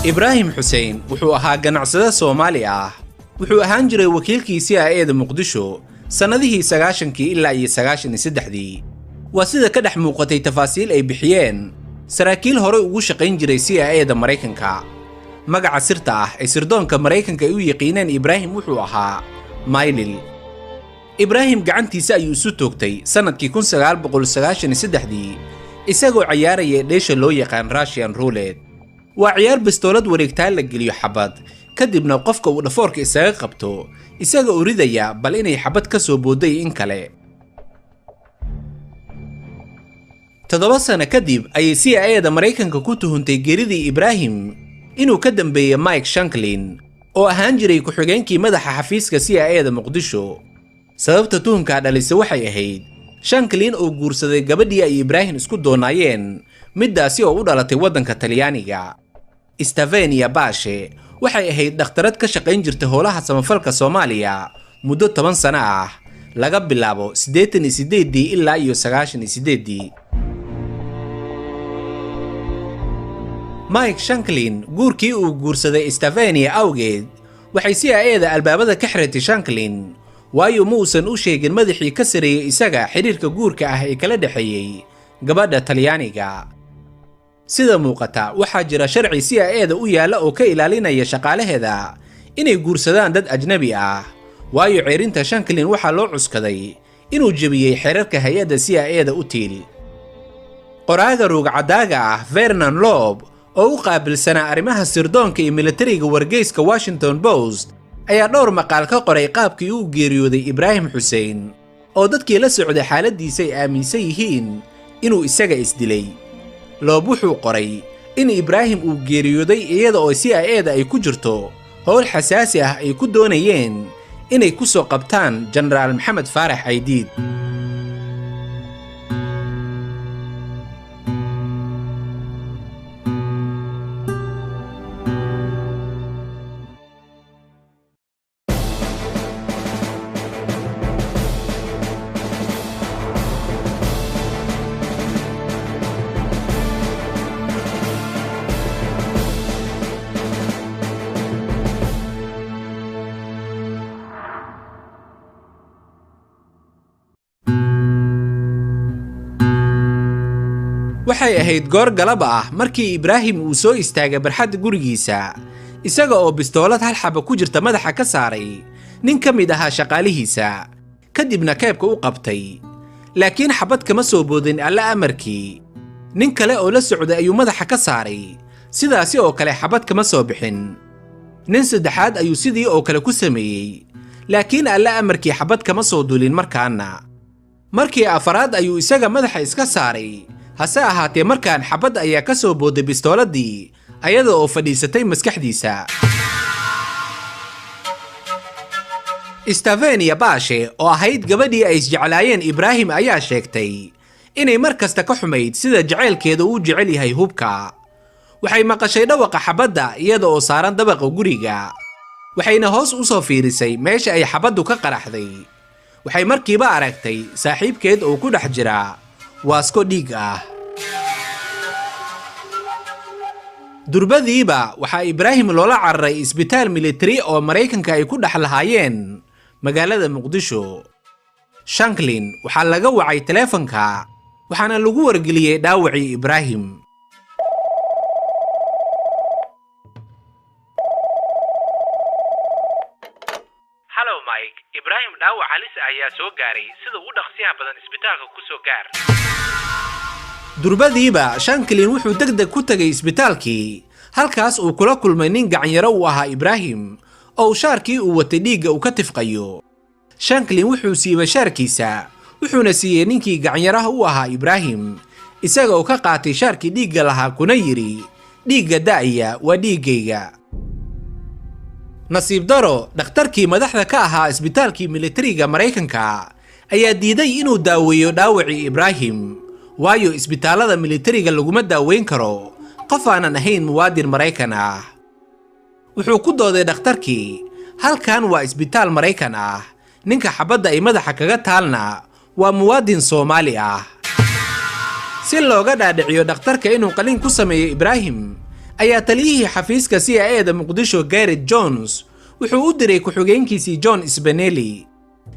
Ibraahim Xuseen wuxuu ahaa ganacsade Soomaali ah. Wuxuu ahaan jiray wakiilkii CIA-da Muqdisho sannadihii 90-kii ilaa iyo 93-dii. Waa sida ka dhex muuqatay tafaasiil ay bixiyeen saraakiil horey ugu shaqayn jiray CIA-da Maraykanka. Magaca sirta ah ee sirdoonka Maraykanka ay u yiqiineen Ibraahim wuxuu ahaa Maylil. Ibraahim gacantiisa ayuu isu toogtay sannadkii 1993-dii isagoo cayaaraya dheesha loo yaqaan Russian Roulette. Waa ciyaar bistoolad wareegtaan la geliyo xabad, kadibna qofka uu dhafoorka isaga qabto isaga oo ridaya bal inay xabad ka soo booday in kale. 7 sano kadib ayay CIA-da Maraykanka ku tuhuntay geeridii Ibraahim inuu ka dambeeyey Mike Shanklin oo ahaan jiray ku-xigeenkii madaxa xafiiska CIA-da Muqdisho. Sababta tuhunkaa dhalisa waxay ahayd Shanklin oo guursaday gabadhii ay Ibraahim isku doonaayeen, middaasi oo u dhalatay waddanka Talyaaniga. Stevenia Baashe waxay ahayd dhakhtarad ka shaqayn jirtay howlaha samafalka Soomaaliya muddo 10 sano ah, laga bilaabo 88-dii ilaa iyo 98-dii. Mike Shanklin guurkii uu guursaday Stevenia awgeed waxay CIA-da albaabada ka xiratay Shanklin, waayo ma uusan u sheegin madaxii ka sareeyey isaga xiriirka guurka ah ee kala dhexeeyey gabadha Talyaaniga. Sida muuqata waxaa jira sharci CIA-da u yaalla oo ka ilaalinaya shaqaalaheeda inay guursadaan dad ajnabi ah, waayo ceerinta Shanklin waxaa loo cuskaday inuu jebiyey xeerarka hay-adda CIA-da u tiil. Qoraaga ruugcadaaga ah Vernon Loeb oo u qaabilsanaa arrimaha sirdoonka iyo militariga wargeyska Washington Post ayaa dhowr maqaal ka qoray qaabkii uu geeriyooday Ibraahim Xuseen, oo dadkii la socday xaaladdiisa ay aaminsan yihiin inuu isaga isdilay. Loob wuxuu qoray in Ibraahim uu geeriyooday iyada oo CIA-da ay ku jirto howl xasaasi ah ay ku doonayeen inay ku soo qabtaan Jenaraal Maxamed Faarax Aydiid. Waxay ahayd goor galab ah markii Ibraahim uu soo istaagay barxadda gurigiisa, isaga oo bistoolad hal xaba ku jirta madaxa ka saaray nin ka mid ahaa shaqaalihiisa, kadibna keebka u qabtay. Laakiin xabad kama soo boodin alla amarkii. Nin kale oo la socday ayuu madaxa ka saaray, sidaasi oo kale xabad kama soo bixin. Nin saddexaad ayuu sidii oo kale ku sameeyey, laakiin alla amarkii xabad kama soo duulin markaana. Markii afaraad ayuu isaga madaxa iska saaray, hase ahaatee markaan xabad ayaa ka soo booday bistooladii ayada oo fadhiisatay maskaxdiisa. Stevenia Baashe oo ahayd gabadhii ay isjeclaayeen Ibraahim ayaa sheegtay inay mar kasta ka xumayd sida jacaylkeeda uu jecel yahay hubka. Waxay maqashay dhawaqa xabadda iyada oo saaran dabaqa guriga, waxayna hoos u soo fiirisay meesha ay xabaddu ka qaraxday. Waxay markiiba aragtay saaxiibkeed oo ku dhex jira waasko dhiig ah. Durbadiiba waxaa Ibraahim loola cararay isbitaal militari oo Maraykanka ay ku dhex lahaayeen magaalada Muqdisho. Shanklin waxaa laga wacay taleefanka, waxaana lagu wargeliyey dhaawacii Ibraahim. Hallo Mike, Ibraahim dhaawac halis ah ayaa soo gaaray, sida ugu dhaqsiyaha badan isbitaalka ku soo gaar. Durbadiiba Shanklin wuxuu degdeg ku tagay isbitaalkii, halkaas uu kula kulmay nin gacanyaro u ahaa Ibraahim oo shaarkii uu watay dhiigga uu ka tifqayo. Shanklin wuxuu siibay shaarkiisa, wuxuuna siiyey ninkii gacanyaraha u ahaa Ibraahim, isaga oo ka qaatay shaarkii dhiigga lahaa kuna yidhi, dhiigga da'aya waa dhiiggayga. Nasiib daro, dhakhtarkii madaxda ka ahaa isbitaalkii militariga Maraykanka ayaa diiday inuu daaweeyo dhaawacii Ibraahim, waayo isbitaallada militariga laguma daaweyn karo qof aanan ahayn muwaadin Maraykan ah. Wuxuu ku dooday dhakhtarkii, halkan waa isbitaal Maraykan ah, ninka xabadda ay madaxa kaga taalna waa muwaadin Soomaali ah. Si looga dhaadhiciyo dhakhtarka inuu qalliin ku sameeyo Ibraahim, ayaa taliyihii xafiiska CIA-da Muqdisho Gareth Jones wuxuu u diray ku-xigeenkiisii John Sbanelli,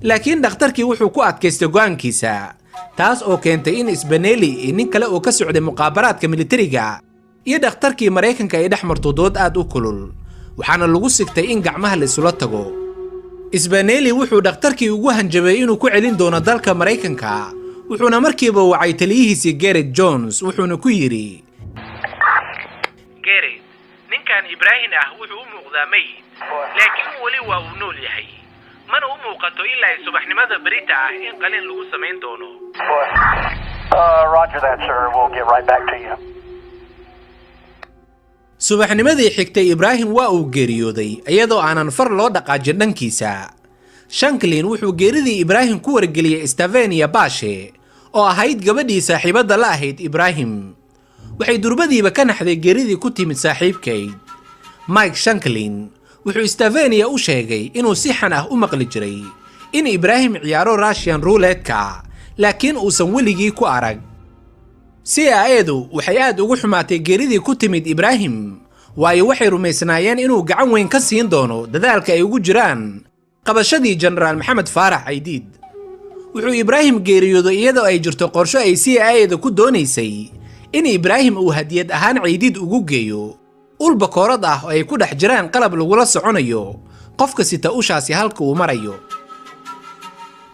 laakiin dhakhtarkii wuxuu ku adkaystay go'aankiisa, taas oo keentay in Sbanelli iyo nin kale oo ka socday muqaabaraadka militariga iyo dhakhtarkii Maraykanka ay dhex marto dood aad u kulul, waxaana lagu sigtay in gacmaha la isula tago. Sbanelli wuxuu dhakhtarkii ugu hanjabay inuu ku celin doono dalka Maraykanka, wuxuuna markiiba wacay taliyihiisii Gareth Jones, wuxuuna ku yidhi: Gareth, ninkan Ibraahim ah wuxuu u muuqdaa meyd, laakiin weli waa uu nool yahay, mana u muuqato ilaa ay subaxnimada berita ah in qalin lagu samayn doono. Roger that, sir. We'll get right back to you. Subaxnimadii xigtay Ibraahim waa uu geeriyooday iyadoo aanan far loo dhaqaajin dhankiisa. Shanklin wuxuu geeridii Ibraahim ku wargeliyey Stevenia Baashe oo ahayd gabadhii saaxiibadda la ahayd Ibraahim. Waxay durbadiiba ka naxday geeridii ku timid saaxiibkayd. Mike Shanklin wuxuu Stevenia u sheegay inuu si xan ah u maqli jiray in Ibraahim ciyaaro Russian roulette-ka, laakiin uusan weligii ku arag. CIA-du waxay aad ugu xumaatay geeridii ku timid Ibraahim, waayo waxay rumaysnaayeen inuu gacan weyn ka siin doono dadaalka ay ugu jiraan qabashadii Jenaraal Maxamed Faarax Caydiid. Wuxuu Ibraahim geeriyooday iyadoo ay jirto qorsho ay CIA-da ku doonaysay in Ibraahim uu hadiyad ahaan Caydiid ugu geeyo ul bakoorad ah oo ay ku dhex jiraan qalab lagula soconayo qofka sita ushaasi halka uu marayo.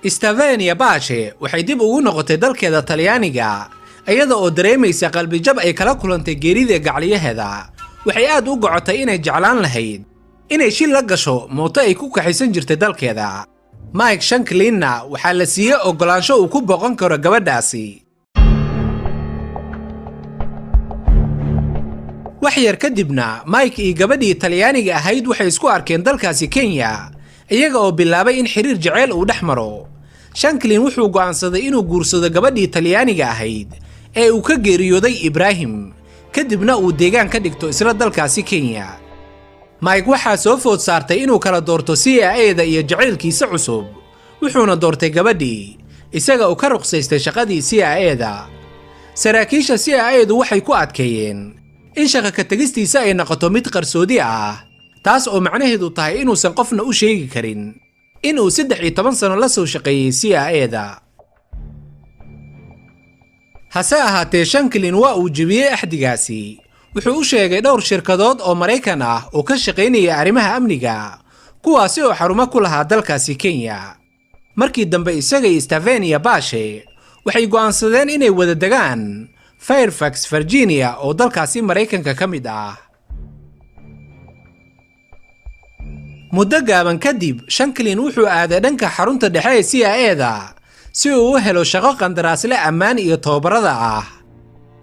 Stevenia Baashe waxay dib ugu noqotay dalkeeda Talyaaniga iyada oo dareemaysa qalbijab ay kala kulantay geerida gacliyaheeda. Waxay aad u gocotay inay jeclaan lahayd inay shil la gasho mooto ay ku kaxaysan jirtay dalkeeda. Mike Shanklinna waxaa la siiyey oggolaansho uu ku booqan karo gabadhaasi. Wax yar kadibna Mike iyo gabadhii Talyaaniga ahayd waxay isku arkeen dalkaasi Kenya, iyaga oo bilaabay in xiriir jaceyl uu dhex maro. Shanklin wuxuu go'aansaday inuu guursado gabadhii Talyaaniga ahayd ee uu ka geeriyooday Ibraahim, kadibna uu deegaan ka dhigto isla dalkaasi Kenya. Mike waxaa soo food saartay inuu kala doorto CIA-da iyo jacaylkiisa cusub, wuxuuna doortay gabadhii, isaga uu ka ruqsaystay shaqadii CIA-da. Saraakiisha CIA-du waxay ku adkeeyeen in shaqo ka tegistiisa ay noqoto mid qarsoodi ah, taas oo macnaheedu tahay inuusan qofna u sheegi karin inuu 13 sano la soo shaqeeyey CIA-da. Hase ahaatee Shanklin waa uu jebiyey axdigaasi. Wuxuu u sheegay dhowr shirkadood oo Maraykan ah oo ka shaqaynaya arrimaha amniga, kuwaasi oo xarumo ku lahaa dalkaasi Kenya. Markii dambe isaga iyo Stevenia Baashe waxay go'aansadeen inay wada degaan Fairfax, Virginia oo dalkaasi Maraykanka ka mid ah. Muddo gaaban kadib Shanklin wuxuu aaday dhanka xarunta dhexe ee CIA-da si uu u helo shaqo qandaraasle ammaan iyo tababarada ah.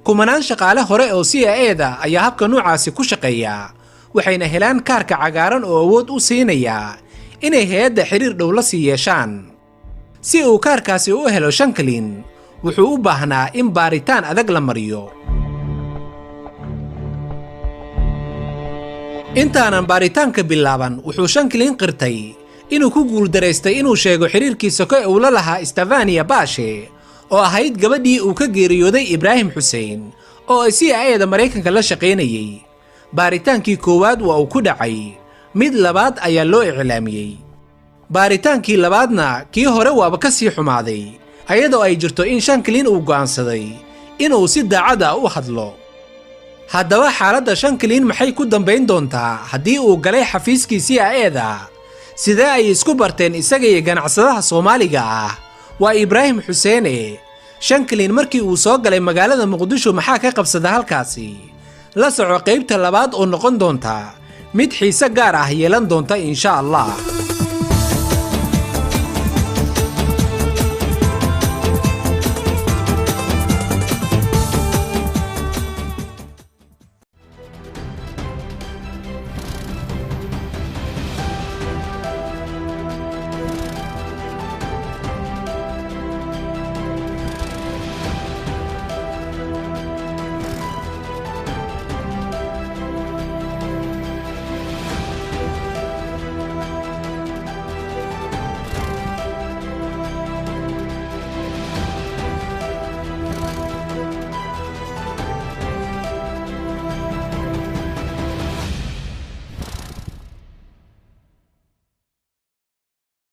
Kumanaan shaqaale hore oo CIA-da ayaa habka noocaasi ku shaqeeya, waxayna helaan kaarka cagaaran oo awood u siinaya inay hay'adda xiriir dhow la sii yeeshaan. Si uu kaarkaasi u helo Shanklin wuxuu u baahnaa in baaritaan adag la mariyo. Intaanan baaritaanka bilaaban wuxuu Shanklin qirtay inuu ku guuldaraystay inuu sheego xiriirkii soke uu la lahaa Stevenia Baashe oo ahayd gabadhii uu ka geeriyooday Ibraahim Xuseen oo ay CIA-da Maraykanka la shaqaynayay. Baaritaankii koowaad waa uu ku dhacay, mid labaad ayaa loo iclaamiyey. Baaritaankii labaadna kii hore waaba ka sii xumaaday, ayadoo ay jirto in Shanklin uu go'aansaday inuu si daacad ah u hadlo. Haddaba xaaladda Shanklin maxay ku dambayn doontaa haddii uu galay xafiiskii CIA-da? Sidee ay isku barteen isaga iyo ganacsadaha Soomaaliga ah waa Ibraahim Xuseene? Shanklin markii uu soo galay magaalada Muqdisho maxaa ka qabsada halkaasi? La soco qaybta labaad oo noqon doonta mid xiise gaar ah yeelan doonta insha Allah.